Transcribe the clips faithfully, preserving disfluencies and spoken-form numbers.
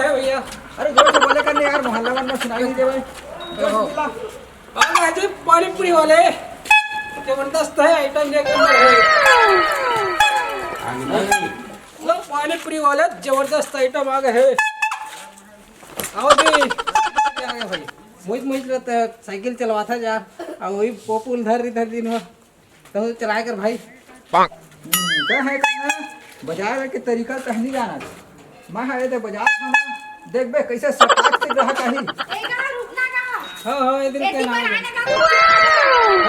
है भैया। अरे जोर से बोले कर ले यार, मोहल्ला मन में सुनाई नहीं देवे। जोर से चिल्ला। आ गए जी पानी पूरी वाले, जबरदस्त है आइटम, एक नंबर है। लो पानी पूरी वाले, जबरदस्त आइटम आ गए है। आओ जी, आ गए भाई। मुझ मुझ रहता है, साइकिल चलवाता जा, और वही पोपुल धर इधर दिन हो। तो चलाए कर भाई। हम्म, का है करना? बाजार के तरीका तह नहीं जाना। मैं हरे ते बाजार खाना, देखबे कैसे सटाक से ग्राहक आही। ए, कहाँ रुकना कहाँ? हाँ, हाँ, ये दिन एसी के नाम पर है। आने का रुकना।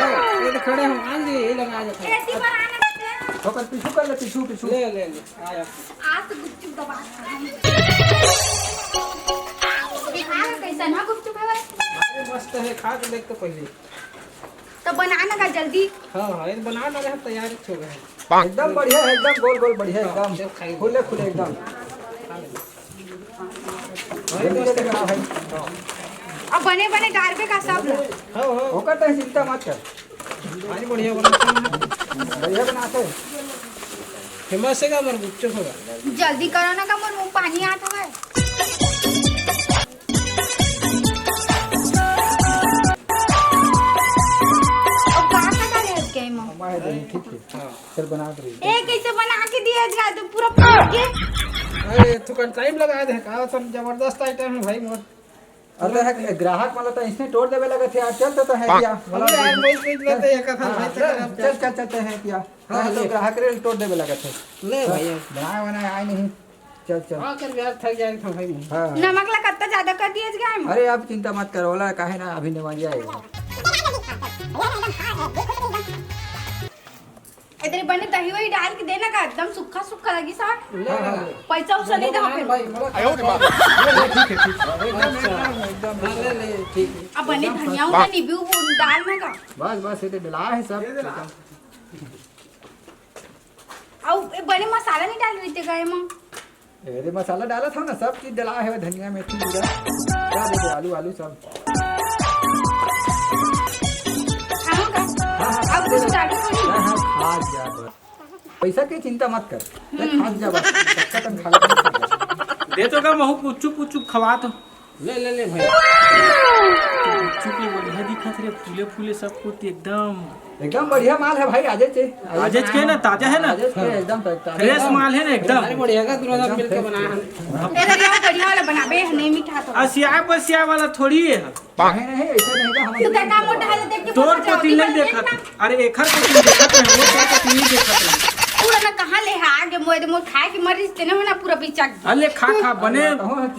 हाँ, ये तो खड़े हम, आन जी, ये लगा जाता है। एसी पर आने का क्या? ओकर पीछू कर ले, पीछू, पीछू। ले, ले, ले, आ जा। आज तो गुपचुप दबा खा। ये खा के कैसन है गुपचुप है भाई? अरे मस्त है, खा के देख तो पहले। तो बनाना का जल्दी। हाँ, हाँ, ये बनाना रहे, तैयारी हो गए। एकदम बढ़िया है, एकदम गोल गोल बढ़िया, हाँ, एकदम चल खाइए। खुले खुले एकदम। जल्दी जल्दी बनाओ भाई। अब बने बने डालबे का सब ला। हाँ, हाँ। ओकर तो चिंता मत कर। भारी बढ़िया बनाते हैं। बढ़िया बनाते हैं। फेमस है का हमारा गुपचुप होगा। जल्दी करो ना का मोर मुंह पानी आत हवे। अब का का डाले हस के एमा? हमारे दही, ठीक है। हाँ। चल बना के रही। ए, कैसे बना के दिया जा तो पूरा फूट के? अरे, थोड़ा टाइम लगा दे, का सब जबरदस्त आइटम है भाई मोर। अरे, है, ग्राहक वाला तो इसने तोड़ देवे लगा थे यार, चल तो, तो है क्या? अरे यार, वही चीज लेते हैं, एक था, हाँ, भाई, चल, चल, चल, चलते हैं क्या? हाँ, हाँ, तो ले। ग्राहक रे तोड़ देवे लगा थे। ले हाँ, भाई। बनाए बनाए आए नहीं। चल, चल। हाँ, कर यार, थक जाए था भाई मैं। हाँ। नमक ला कत्ता ज्यादा कर दिया गया है। अरे, आप चिंता मत करो, ओला काहे ना, अभी निमन जाएगा। इधर बने दही वही डाल के देना का, एकदम सूखा सूखा लगी सा। ले, हाँ, ले, हाँ। ले। पैसा उसा नहीं दे भाई, फिर। भाई, मतलब, ले, ले, ठीक है, ठीक है। एकदम, अच्छा। एकदम, एकदम। हाँ, ले, ले, ठीक है। अब बने एकदम धनिया fresh। उनिया नींबू डालना का। बस, बस, ये तो डला है सब। ये डला। अउ ए बने मसाला नहीं डाल रही थे का एमा? अरे मसाला डाला था ना, सब चीज डला है, धनिया, मेथी, जीरा, क्या बोलते, आलू, आलू सब। खाओ का? हाँ, हाँ, अब कुछ डालो थोड़ी। हाँ, हाँ, खा जा बस। पैसा की चिंता मत कर, मैं हम्म। खा जा बस, सबका तन खा ले। दे तो का महू पुच्चू पुच्चू खवा तो। ले, ले, ले भाई। चुप ले, बढ़िया दिखत रे, फूले, फूले सब कुछ एकदम। एकदम बढ़िया माल है भाई, आजेच है। आजेच के ना, ताजा है ना? आजेच के, एकदम ता-, ताजा fresh एकदम। माल है ना एकदम। अरे बढ़िया का, दूल्हा एकदम मिलके fresh। बनाया है। तेरा यहाँ बढ़िया वाला बनाबे, नहीं मीठा तो। असिया बसिया वाला थोड़ी है। नहीं, नहीं, ऐसा नहीं था, हम तू तो का मोटा है, देख के तोर पता चला कोती नहीं कि देखत। अरे एखर कोती देखत रहे, वो तोर कोती नहीं देखत रहे। पूरा ना कहाँ ले है आगे मोए दे, मोर खाए के मरीज तेने हो ना पूरा बिचक। अरे खा, खा, बने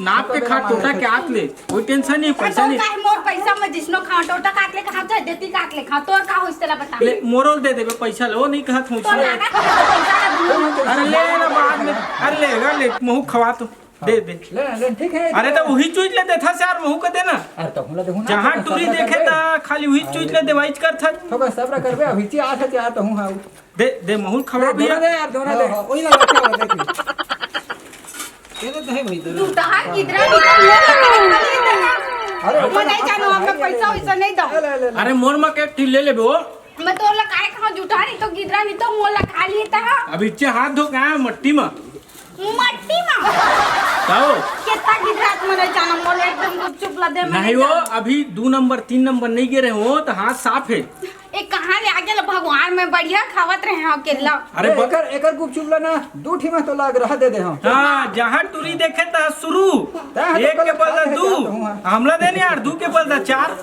नाप के खा, टोटा के आत ले, कोई tension नहीं, पैसा नहीं। काहे मोर पैसा में जिसनो खा, टोटा काट ले खा, चाहे देती काट ले खा, तोर का होइस तेला बता। ले, मोरो ल दे देबे पैसा ले, वो नहीं कहत हूँ तोर इसलिए। लागत है, पैसा का दूर। अरे ले ना बाद में, अरे ले, ले, ले, महू खवा तो। दे, दे। ले, ले, ठीक है। अरे, तो वही चीज ले देथा से यार, महू के देना। अरे, तो हम ला देहूँ ना, जहाँ तो टूरी सब देखे करबे। ता खाली वही चीज ले देवाइच कर था। तो बस सब्र करबे, अभी ची आत है यार, तो हूँ, हाँ। दे, दे, महू खवा दे, भैया। दोनों दे यार, दोनों दे। हाँ, हाँ, वही लगा, क्या बोलते थे? ये तो है भाई, दोनों। जूठा है, किधर निकल गया? अरे, वो नहीं जानो, हमका पैसा वैसा नहीं दो। ले, ले, ले, ले। अरे, मोर मा के ठी ले लेबे वो। मैं तोर ला काहे कहाँ जूठा नहीं तो गिदरा नहीं तो मोर ला खा लिए ता। अब इच्छे हाथ धो के आया मट्टी मा। मट्टी मा। ताओ। कितना गिदरा तुमने जाना मोर एकदम गुपचुप ला दे मैंने नहीं वो, जाना। अभी दो नंबर, तीन नंबर नहीं गिरे हो तो हाथ साफ है। ए, कहाँ ले आगे ला भगवान में बढ़िया खावत रहे हो अकेला। अरे ए, ब- एकर, एकर गुपचुप ला ना, दू ठी मा तो लाग रहा दे दे हम। हाँ, जहाँ टूरी देखे ता शुरू। ता हम तो एक कल के बदला खाए दू। जात हूँ, हाँ। हमला देने यार, दू के बदला चार।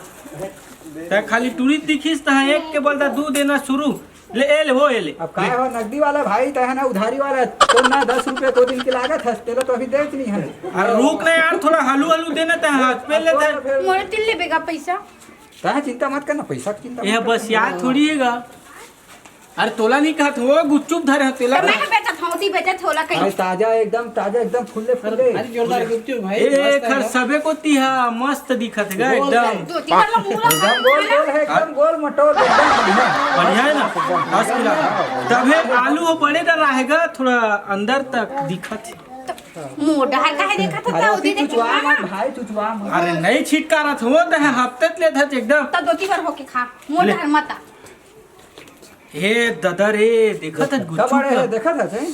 त खाली टूरी दिखिस त एक के बदला दू देना शुरू। ले, ए ले, हो, ए ले। अब काय ले। हो, नकदी वाला भाई, तह ना उधारी वाला, तो ना दस रुपये दो दिन के लागत हस, तेला तो अभी देत नहीं है। अरे रुक ना यार, थोड़ा हलू हलू देना, तह हाथ पे ले, तह। मोर तिल लेबे का पैसा? तह चिंता मत करना, पैसा की चिंता ये मत बस करना। यार थोड़ी है गा। अरे तोला नहीं कहत हो, गुपचुप धरे हो तेला। तो मैं बेचत हूँ, ती बेचत होला कहीं। अरे ताजा एकदम, ताजा एकदम, फुल्ले फुल्ले। अरे जोरदार गुपचुप भाई, ए, मस्त है। खर सबे को तिहा मस्त दिखत है गा, गोल एकदम। है। दो तीन बार लो मुंह एकदम गोल गोल है, एकदम गोल मटोल, एकदम बढ़िया। बढ़िया है ना? दस किलो। तभे आलू हो बड़े डर रहेगा, थोड़ा अंदर तक दिखत है। मोटा है, काहे देखत है? अरे उदी उसी देख के चुचवा हाँ। मत भाई, चुचवा मत। अरे नहीं छिटका रहा था, वो तो है हफ्ते ले था एकदम। तो दो तीन बार होके खा, मोटा ले। है मत। हे ददा रे, देखत हस का गुपचुप बड़े ला? हे, देखत हस, हैं?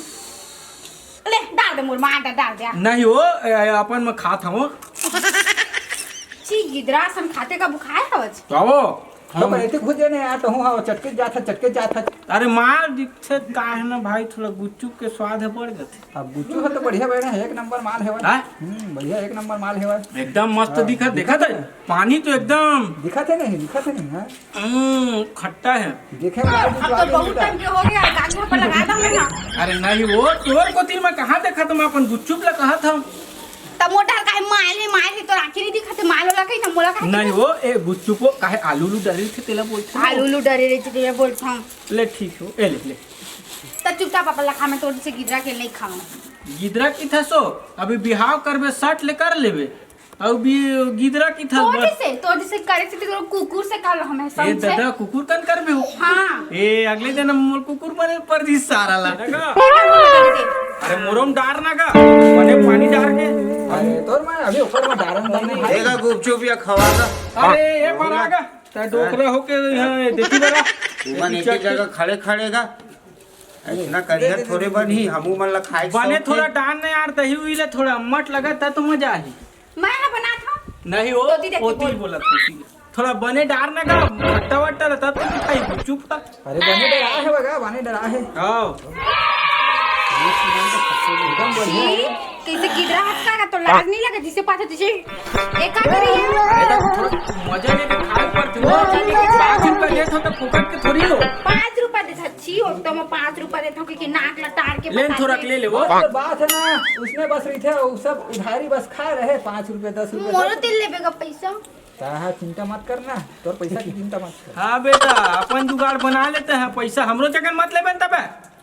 ले, डाल दे मोर माँ, डाल, डाल दे। नहीं हो, ए, ए, अपन में खात हवो। छी, गिदरा सन खाते का बुखार हवच। तो वो, तो हम मैं इतने खुद जाने यार, तो हूँ, हाँ, चटके जात है, चटके जात है। अरे मार दिखत का है ना भाई, थोड़ा गुपचुप के स्वाद है बढ़ जाते। अब गुपचुप है तो बढ़िया बैठा है, एक नंबर माल है भाई। हाँ? हम्म, बढ़िया, एक नंबर माल है भाई। एकदम मस्त हाँ, दिखत, दिखत दिखत है। है। पानी तो एकदम दिखत है नहीं, दिखत है नहीं, हाँ। हम्म, खट्टा है। देखे में आज अब तो स्वाद बहुत नहीं टाइम के हो गया, गाड़ी पर लगा दो ना। अरे नहीं, वो तोर कोती में कहाँ देखा था, मैं अपन गुपचुप ला कहा था। तब मोटा काहे माल है, माल है तो आखिर ही दिखाते, माल वाला कहीं ना मोला काहे नहीं दिखाते? वो, ए, गुपचुप वो काहे आलू उलू डरे थे, तेला बोलते हो? आलू उलू डरे रहे थे, तेला बोलता हूँ। ले ठीक हो, ए ले, ले। तो चुपचाप अपन ला खा, मैं तोर से गिदरा के नहीं खाऊँ। गिदरा की था सो, अभी बिहाव करबे, सट ले कर लेबे। अउ भी गिदरा की थल तोर बर। जैसे, तोर जैसे करे से तो कुकुर से कर लो हमें, ए समझे? दादा, कुकुर कन करबे हो? हाँ। ए, अगले दिन हम मोर कुकुर बने पर दी सारा ला। अरे मोरम डार ना का, मने पानी डार के। अरे तोर मैं अभी ऊपर में डारन डारन भाई। देगा गुपचुप या खवा का। अरे ये परागा, तै डोकरा होके यहाँ ये देखी बरा। तुमन एक ही जगह खड़े खड़े का। इतना करिया थोड़े बनी, हमू मन ला खाए के बने शौक थोड़ा हे। डार ना यार, दही उही ले थोड़ा अम्मट लगा, तब तो मजा आही। मैं हा बनात हूँ। नहीं, वो तो दीदी ओती बोल। बोलत हूँ, ठीक है। थोड़ा बने डार ना का, खट्टा वट्टा रहता तो नहीं खाई, चुप था। अरे, बने डरा है बगा, बने डरा है। आओ। एकदम बढ़िया है। छी, कैसे गिदरा हाथ का, तो लाज नहीं लगे, जिसे पाछे जिसे एका करी है। अरे, तो थोड़ा मजा लेके खाए पर तू। मजा लेके खा। पाँच रुपया देत हो तो फोकट के थोड़ी हो। पाँच रुपया देत हो, छी, हो तो मैं पाँच रुपया देत हूँ, क्योंकि नाक लटार के ले न बता थोड़ा दे। ले ले वो। बात है ना, उसने बस रही थे, वो सब उधारी बस खा रहे, पाँच रुपये, दस रुपये, मोरो दस तेल लेबे का पैसा। हाँ, चिंता मत करना, तोर पैसा की चिंता मत कर। हाँ बेटा, अपन जुगाड़ बना लेते हैं, पैसा हमरो जगन मत लेबे न तबे।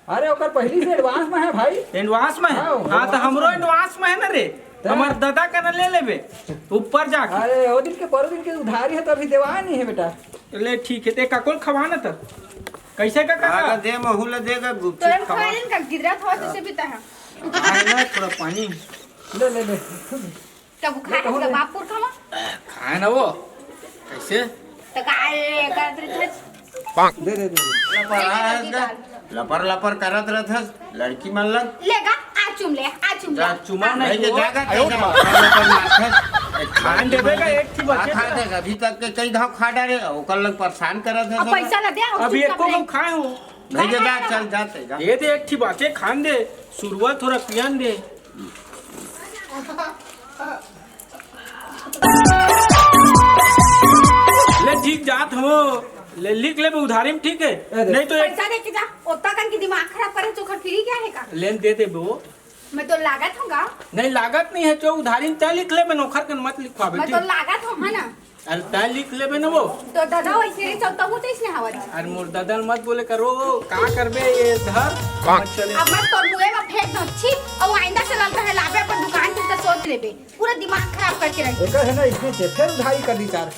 अरे, ओकर पहली से एडवांस में है भाई। एडवांस में है? हाँ, हाँ, तो एडवांस हमरो में। एडवांस में है ना रे, तो? हमार दादा का ना ले लेबे, ऊपर जाके। अरे, वो दिन के, परो दिन के उधारी है, तो अभी देवा नहीं है बेटा। ले ठीक है, ते काकोल खवा ना तो। कैसे का काका? आगा दे, महू ला देगा, गुपचुप तोरे खवा। खा लेन का गिदरा था, जैसे भी तहा। हाँ ना, थोड़ा पानी। ले, ले, ले। कब खाए कहूँ का नहीं। बाप पुरखा मा? खाए ना वो। कैसे? तो का ए, करत रहिथस? दे, दे, दे, दे। लपर, लपर, लपर करत रहथस, लड़की मन लग। लेगा, आ चुम ले, आ चुम ले। जा, चुमा नहीं नहीं, ये वो। जागा, आयो जागा, माँ। लपर, लपर मारथस। खान देबे का एक ठो बचे खा था। दे, अभी तक के कई घाव खा डारे, ओकर लग परेशान करत है अब सब। पैसा ला दे, अब अभी चुप एको कर ले। घाव खाए हो। नहीं, ये जा, चल, जाते, जा। ये दे, एक ठो बाचे खान दे, शुरुआत थोड़ा पियन दे। ले ठीक जात हो, ले लिख लेबे उधारी में, ठीक है? अरे। नहीं तो एक पैसा दे के जा, ओत्ता कन के दिमाग खराब करे, चोखर फ्री क्या है का? लेन दे देबे वो। मैं तो लागत हूँ गा। नहीं, लागत नहीं है, जो उधारी में तय लिख लेबे, नौकर कन मत लिखवाबे, मैं ठीक? तो लागत हूँ, है ना? अरे तय लिख लेबे ना वो। तो दादा वैसे रे चौथा वो तो इसने हवा। अरे मोर दादा मत बोले करो, का करबे ये धर। चले। अब मैं तोर मुंह में फेंक दो, छी, और आइंदा से ललता है लाबे अपन दुकान से तो सोच लेबे। पूरा दिमाग खराब करके रख दे। एकर है ना, इसने से फिर उधारी कर दी चार।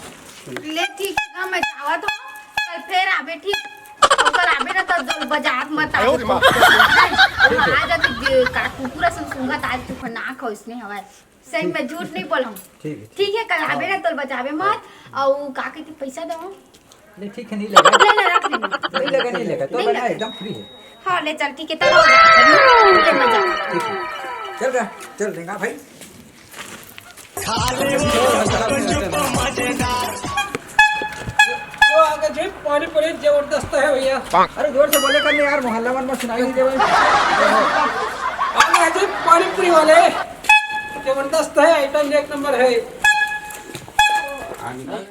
ले ठीक है, मैं जावा तो कल फिर आबे, ठीक? और कल आबे ना तो जो बाजार मत आए। आयो रे माँ। आ जाते जे-, का कुकुर असन सूंघत आज तू ना खाओ, इसने हवा। सही में झूठ नहीं बोलम। ठीक है। ठीक है, कल आबे ना तोल बचाबे मत। और का कहती पैसा दो। नहीं, ठीक है, नहीं लेगा। ले ले, रख ले। नहीं लेगा, नहीं लेगा। तो नहीं बना लेगा। एकदम फ्री है। हाँ, ले चल, ठीक है, तब हो जाएगा। ले मजा। ठीक है। चल रहा, चल देगा भाई। वो आगे जी, पानी पूरी जबरदस्त है भैया। अरे जोर से बोले कर ले यार, मोहल्ला मन में सुनाई नहीं दे भाई। आगे जी, पानी पूरी वाले, जबरदस्त है, आइटम एक नंबर है।